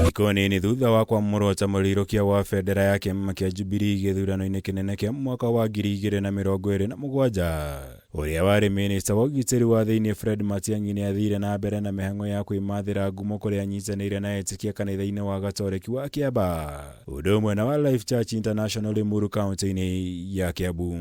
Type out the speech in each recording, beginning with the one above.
Thikũ nini thutha wa kwamũrwo ta mũrirũkia wa bendera ya kĩama kĩa Jubilee gĩthurano-inĩ kĩnene kĩa mwaka wa 2027, ũrĩa warĩ minista wa ũgitĩri wa thĩinĩ Fred Matiang'i nĩ athire na mbere na mĩhang'o ya kwĩmathĩra ngumo kũrĩa anyitanĩire na etĩkia kanitha-inĩ wa Gatoreki wa Kĩamba ũndũ ũmwe na wa Life Church International Limuru kaunti-inĩ ya Kiambu.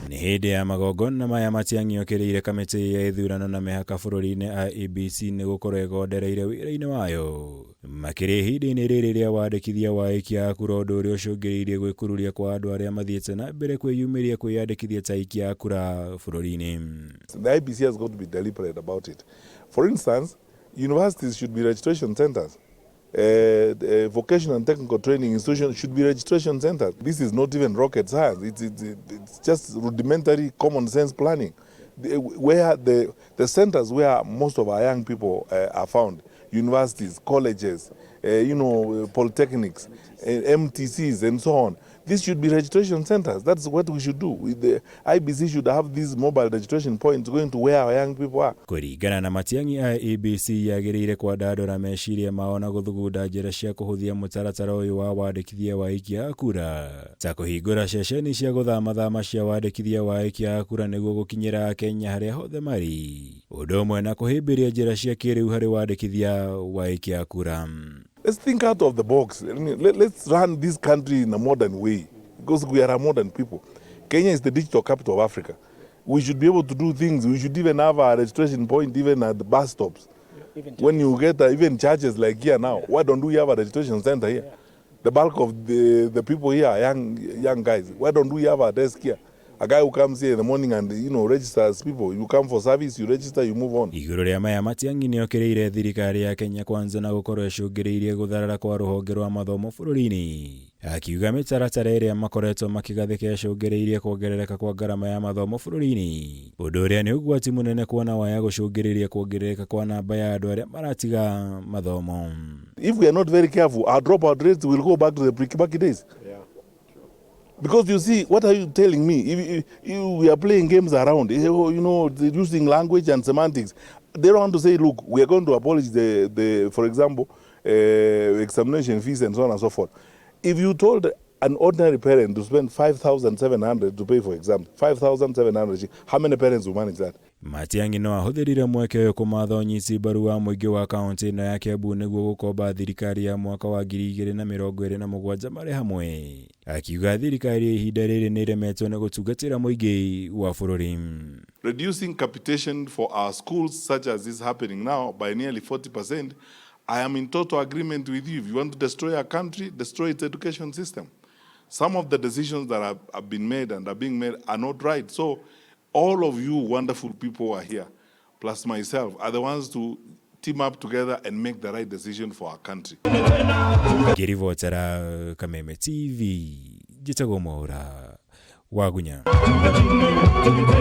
Nĩ hĩndĩ ya magongona maya Matiang'i okĩrĩire kamĩtĩ ya ithurano na mĩhaka bũrũri-inĩ IEBC nĩ gũkorwo ĩgondereire wĩra-inĩ wayo makĩria ihinda-inĩ rĩrĩ rĩa wandĩkithia wa aikia a kura, ũndũ ũrĩa ũcũngĩrĩirie gwĩkururia kwa andũ arĩa mathiĩte na mbere kwĩyumĩria kwĩyandĩkithia ta aikia a kura bũrũri-inĩ. The IEBC has got to be deliberate about it. For instance, universities should be registration centers. Vocational and technical training institutions should be registration centers. This is not even rocket science. It's just rudimentary common sense planning. Where the centers where most of our young people are found, universities, colleges, polytechnics, MTCs, and so on. These should be registration centers. That's what we should do. The IEBC should have these mobile registration points going to where our young people are. Kũringana na Matiang'i, IEBC yagĩrĩire kwandandũra meciria mao na gũthugunda njĩra cia kũhũthia mũtaratara ũyũ wa wandĩkithia wa aikia a kura, ta kũhingũra ceceni cia gũthamathama cia wandĩkithia wa aikia a kura nĩguo gũkinyĩra Akenya harĩa hothe marĩ, ũndũ ũmwe na kũhĩmbĩria njĩra cia kĩrĩu harĩ wandĩkithia wa aikia a kura. Let's think out of the box. I mean, let's run this country in a modern way because we are a modern people. Kenya is the digital capital of Africa. We should be able to do things. We should even have a registration point even at the bus stops. When you get even churches like here now, why don't we have a registration center here? The bulk of the people here are young guys. Why don't we have a desk here? A guy who comes here in the morning and registers people. You come for service, you register, you move on. Igũrũ rĩa maya, Matiang'i nĩokĩrĩire thirikari ya Kenya Kwanza na gũkorwo ĩcũngĩrĩirie gũtharara kwa rũhonge rwa mathomo bũrũri-inĩ, akiuga mĩtaratara ĩrĩa makoretwo makĩgathĩka ĩcũngĩrĩirie kuongerereka kwa ngarama ya mathomo bũrũri-inĩ, ũndũ ũrĩa nĩ ũgwati mũnene kuona waya gũcũngĩrĩria kuongerereka kwa namba ya andũ arĩa maratiga mathomo. If we are not very careful, our dropout rates will go back to the pre-Kibaki days. Because you see, what are you telling me? If we are playing games around, using language and semantics, they don't want to say, "Look, we are going to abolish the for example, examination fees and so on and so forth." If you told an ordinary parent to spend 5,700 to pay for exam, 5,700, how many parents will manage that? Matiang'i no ahũthĩrire mweke ũyũ kũmatha ũnyiti mbaru wa mũingĩ wa kaunti ĩno ya Kiambu nĩguo gũkomba thirikari ya mwaka wa 2027 marĩ hamwe, akiuga thirikari ya ihinda rĩrĩ nĩ ĩremetwo nĩ gũtungatĩra mũingĩ wa bũrũri. Reducing capitation for our schools, such as is happening now, by nearly 40%, I am in total agreement with you. If you want to destroy a country, destroy its education system. Some of the decisions that have been made and are being made are not right. So, all of you wonderful people who are here, plus myself, are the ones to team up together and make the right decision for our country. Ngĩribotera Kameme TV, njĩtagwo Mwaũra Wagunya.